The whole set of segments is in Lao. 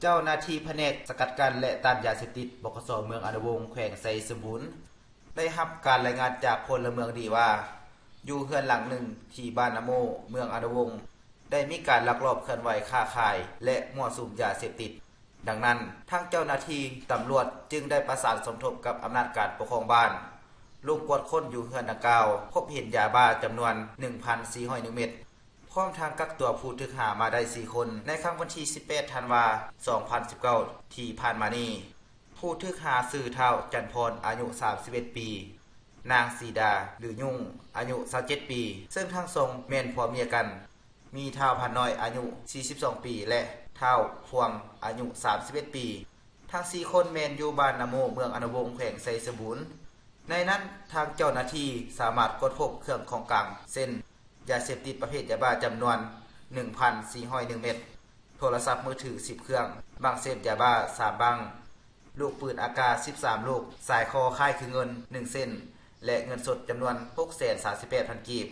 ເຈົ້າໜ້າທີ່ພະແນກສະກັດກັ້ນ ແລະ ຕ້ານຢາເສບຕິດ ບກສ ເມືອງອະນຸວົງ ແຂວງໄຊສົມບູນ ໄດ້ຮັບການລາຍງານຈາກພົນລະເມືອງດີວ່າ ຢູ່ເຮືອນຫຼັງໜຶ່ງທີ່ບ້ານນາໂມ ເມືອງອະນຸວົງ ໄດ້ມີການລັກລອບເຄື່ອນໄຫວຄ້າຂາຍ ແລະ ມົ້ວສຸມຢາເສບຕິດ. ດັ່ງນັ້ນ, ທາງເຈົ້າໜ້າທີ່ຕຳຫຼວດຈຶ່ງໄດ້ປະສານສົມທົບກັບອຳນາດການປົກຄອງບ້ານ ລົງກວດຄົ້ນຢູ່ເຮືອນດັ່ງກ່າວ, ພົບເຫັນຢາບ້າຈຳນວນ ໜຶ່ງພັນສີ່ຮ້ອຍເມັດ ພ້ອມທັງກັກຕົວຜູ້ຖືກຫາມາໄດ້ສີ່ຄົນ. ໃນຄ່ຳວັນທີສິບແປດ ທັນວາ ສອງພັນສິບເກົ້າ ທີ່ຜ່ານມານີ້, ຜູ້ຖືກຫາຊື່ ທ້າວ ຈັນພອນ ອາຍຸ ສາມສິບເອັດປີ, ນາງ ສີດາ ຫຼື ຫຍຸ້ງ ອາຍຸ ຊາວເຈັດປີ, ເຊິ່ງທັງສອງແມ່ນຜົວເມຍກັນ, ມີ ທ້າວ ພັນນ້ອຍ ອາຍຸ ສີ່ສິບສອງປີ ແລະ ທ້າວ ພວງ ອາຍຸ ສາມສິບເອັດປີ. ທັງສີ່ຄົນແມ່ນຢູ່ບ້ານນາໂມ ເມືອງອະນຸວົງ ແຂວງໄຊສົມບູນ. ໃນນັ້ນ, ທາງເຈົ້າໜ້າທີ່ສາມາດກວດພົບເຄື່ອງຂອງກາງ ເຊັ່ນ ຢາເສບຕິດປະເພດຢາບ້າຈຳນວນ ໜຶ່ງພັນສີ່ຮ້ອຍເມັດ, ໂທລະສັບມືຖື ສິບເຄື່ອງ, ບັ້ງເສບຢາບ້າ ສາມບັ້ງ, ລູກປືນອາກາ ສິບສາມລູກ, ສາຍຄໍຄ້າຍຄືເງິນ ໜຶ່ງເສັ້ນ ແລະ ເງິນສົດຈຳນວນ ຫົກແສນສາມສິບແປດພັນກີບ.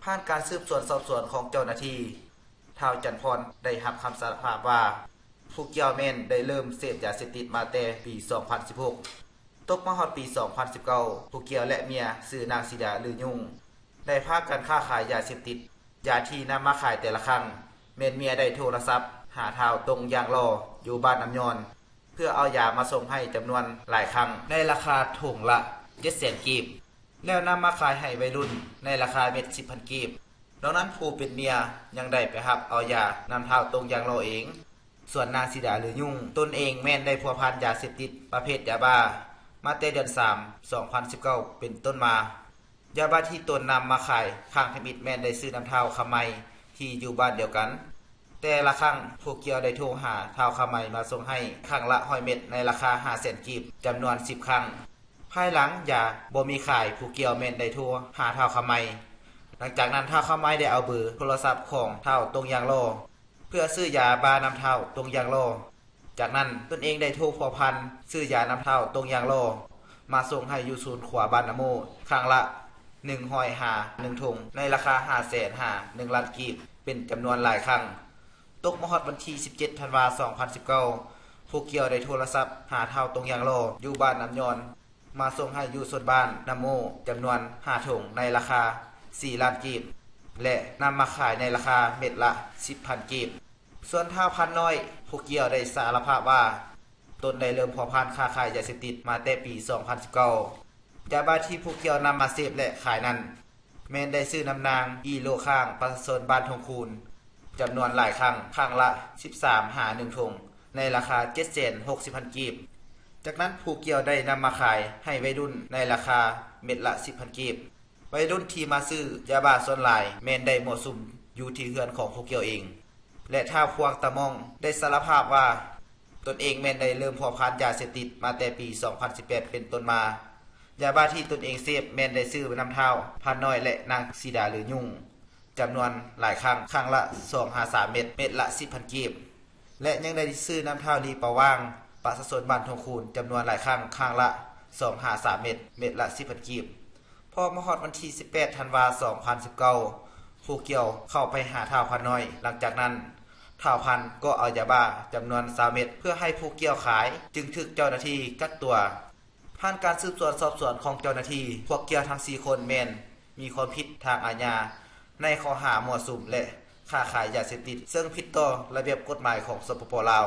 ຜ່ານການສືບສວນສອບສວນຂອງເຈົ້າໜ້າທີ່, ທ້າວ ຈັນພອນ ໄດ້ຮັບຄຳສາລະພາບວ່າ ຜູ້ກ່ຽວແມ່ນໄດ້ເລີ່ມເສບຢາເສບຕິດມາແຕ່ປີສອງພັນສິບຫົກ. ຕົກມາຮອດປີສອງພັນສິບເກົ້າ, ຜູ້ກ່ຽວ ແລະ ເມຍ ຊື່ ນາງ ສີດາ ຫຼື ຫຍຸ້ງ ໄດ້ພາກັນຄ້າຂາຍຢາເສບຕິດ. ຢາທີ່ນຳມາຂາຍແຕ່ລະຄັ້ງ ແມ່ນເມຍໄດ້ໂທລະສັບຫາ ທ້າວ ຕົງ ຢ່າງຫຼໍ່ ຢູ່ບ້ານນ້ຳຍອນ ເພື່ອເອົາຢາມາສົ່ງໃຫ້ຈຳນວນຫຼາຍຄັ້ງ ໃນລາຄາຖົງລະ ເຈັດແສນກີບ, ແລ້ວນຳມາຂາຍໃຫ້ໄວລຸ້ນໃນລາຄາເມັດ ສິບພັນກີບ. ນອກນັ້ນ, ຜູ້ເປັນເມຍຍັງໄດ້ໄປຮັບເອົາຢານຳ ທ້າວ ຕົງ ຢ່າງຫຼໍ່ ເອງ. ສ່ວນນາງ ສີດາ ຫຼື ຫຍຸ້ງ ຕົນເອງແມ່ນໄດ້ພົວພັນຢາເສບຕິດປະເພດຢາບ້າມາແຕ່ເດືອນສາມ ສອງພັນສິບເກົ້າ ເປັນຕົ້ນມາ. ຢາບ້າທີ່ຕົນນຳມາຂາຍຄັ້ງທຳອິດແມ່ນໄດ້ຊື້ນຳ ທ້າວ ຄຳໄມ ທີ່ຢູ່ບ້ານດຽວກັນ. ແຕ່ລະຄັ້ງ, ຜູ້ກ່ຽວໄດ້ໂທຫາ ທ້າວ ຄຳໄມ ມາສົ່ງໃຫ້ຄັ້ງລະ ຮ້ອຍເມັດ ໃນລາຄາ ຫ້າແສນກີບ ຈຳນວນ ສິບຄັ້ງ. ພາຍຫຼັງຢາບໍ່ມີຂາຍ, ຜູ້ກ່ຽວແມ່ນໄດ້ໂທຫາ ທ້າວ ຄຳໄມ. ຫຼັງຈາກນັ້ນ, ທ້າວ ຄຳໄມ ໄດ້ເອົາເບີໂທລະສັບຂອງ ທ້າວ ຕົງ ຢ່າງຫຼໍ່ ເພື່ອຊື້ຢາບ້ານຳ ທ້າວ ຕົງ ຢ່າງຫຼໍ່. ຈາກນັ້ນ, ຕົນເອງໄດ້ໂທພົວພັນຊື້ຢານຳ ທ້າວ ຕົງ ຢ່າງຫຼໍ່ ມາສົ່ງໃຫ້ຢູ່ສູນຄົວບ້ານນາໂມ ຄັ້ງລະ ໜຶ່ງຮ້ອຍຫາ ໜຶ່ງຖົງ ໃນລາຄາ ຫ້າແສນຫາ ໜຶ່ງລ້ານກີບ ເປັນຈຳນວນຫຼາຍຄັ້ງ. ຕົກມາຮອດວັນທີສິບເຈັດ ທັນວາ ສອງພັນສິບເກົ້າ, ຜູ້ກ່ຽວໄດ້ໂທລະສັບຫາ ທ້າວ ຕົງ ຢ່າງຫຼໍ່ ຢູ່ບ້ານນ້ຳຍອນ ມາສົ່ງໃຫ້ຢູ່ໂຊນບ້ານນາໂມ ຈຳນວນ ຫ້າຖົງ ໃນລາຄາ ສີ່ລ້ານກີບ ແລະ ນຳມາຂາຍໃນລາຄາເມັດລະ ສິບພັນກີບ. ສ່ວນ ທ້າວ ພັນນ້ອຍ ຜູ້ກ່ຽວໄດ້ສາລະພາບວ່າ ຕົນໄດ້ເລີ່ມພົວພັນຄ້າຂາຍຢາເສບຕິດມາແຕ່ປີສອງພັນສິບເກົ້າ. ຢາບ້າທີ່ຜູ້ກ່ຽວນຳມາເສບ ແລະ ຂາຍນັ້ນ ແມ່ນໄດ້ຊື້ນຳນາງ ອີໂລຂ້າງ ປະຊາຊົນບ້ານທົ່ງຄູນ ຈຳນວນຫຼາຍຄັ້ງ, ຄັ້ງລະ ສິບສາມຫາ ໜຶ່ງຖົງ ໃນລາຄາ ເຈັດແສນຫົກສິບພັນກີບ. ຈາກນັ້ນ, ຜູ້ກ່ຽວໄດ້ນຳມາຂາຍໃຫ້ໄວລຸ້ນໃນລາຄາເມັດລະ ສິບພັນກີບ. ໄວລຸ້ນທີ່ມາຊື້ຢາບ້າສ່ວນຫຼາຍແມ່ນໄດ້ມົ້ວສຸມຢູ່ທີ່ເຮືອນຂອງຜູ້ກ່ຽວເອງ ແລະ ທ້າວພວງຕາມ່ອງ ໄດ້ສາລະພາບວ່າ ຕົນເອງແມ່ນໄດ້ເລີ່ມພົວພັນຢາເສບຕິດມາແຕ່ປີສອງພັນສິບແປດ ເປັນຕົ້ນມາ. ຢາບ້າທີ່ຕົນເອງເສບແມ່ນໄດ້ຊື້ນຳ ທ້າວ ພັນນ້ອຍ ແລະ ນາງ ສີດາ ຫຼື ຫຍຸ້ງ ຈຳນວນຫຼາຍຄັ້ງ, ຄັ້ງລະ ສອງຫາ ສາມເມັດ, ເມັດລະ ສິບພັນກີບ ແລະ ຍັງໄດ້ຊື້ນຳ ທ້າວ ລີປາຫວ່າງ ປະຊາຊົນບ້ານທົ່ງຄູນ ຈຳນວນຫຼາຍຄັ້ງ, ຄັ້ງລະ ສອງຫາ ສາມເມັດ, ເມັດລະ ສິບພັນກີບ. ພໍມາຮອດວັນທີສິບແປດ ທັນວາ ສອງພັນສິບເກົ້າ, ຜູ້ກ່ຽວເຂົ້າໄປຫາ ທ້າວ ພັນນ້ອຍ. ຫຼັງຈາກນັ້ນ, ທ້າວ ພັນ ກໍເອົາຢາບ້າຈຳນວນ ຊາວເມັດ ເພື່ອໃຫ້ຜູ້ກ່ຽວຂາຍ, ຈຶ່ງຖືກເຈົ້າໜ້າທີ່ກັກຕົວ. ຜ່ານການສືບສວນສອບສວນຂອງເຈົ້າໜ້າທີ່, ພວກກ່ຽວທັງສີ່ຄົນແມ່ນມີຄວາມຜິດທາງອາຍາ ໃນຂໍ້ຫາມົ້ວສຸມ ແລະ ຄ້າຂາຍຢາເສບຕິດ, ເຊິ່ງຜິດຕໍ່ລະບຽບກົດໝາຍຂອງ ສປປ ລາວ.